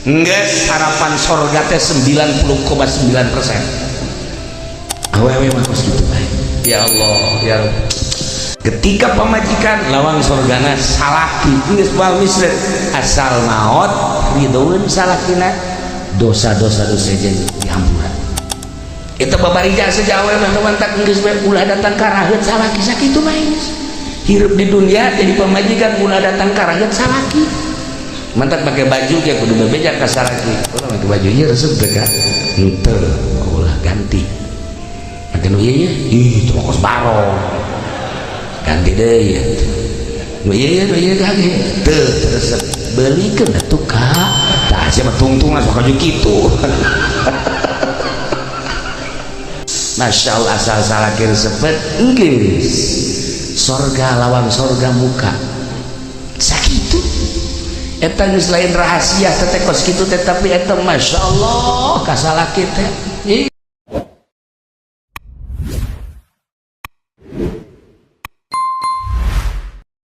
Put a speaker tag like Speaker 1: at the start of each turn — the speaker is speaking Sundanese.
Speaker 1: Geus harapan sorga teh 90,9%. Awewe mah kos kitu bae. Ya Allah, ya Rabb. Ketika pamajikan lawang sorgana salaki geus moal misre asal maot ridhoeun salakina, dosa-dosa dosa jeung dihampura. Eta babarija saja awewe mah mantak geus bae ulah datang ka raheut salaki, sakitu bae geus. Hirup di dunia jadi pamajikan ulah datang ka raheut salaki. Mantak pakai baju ge kudu bebeja ka salaki. Ulah pakai baju ieu resep teh ka? Henteu, ulah ganti. Make nu ieu ye, ih itu mah kos barong. Ganti deui ya. Nu ieu ye, nu ieu kage. Teu resep. Belikeun atuh ka. Tah sia mah tungtung sok aju kitu. Masya Allah asal salaki resepet geus. Sorga lawang sorga muka. Sakitu. Eta geus lain rahasia teh kos kitu teh, tapi eta Masya Allah ka salaki teh.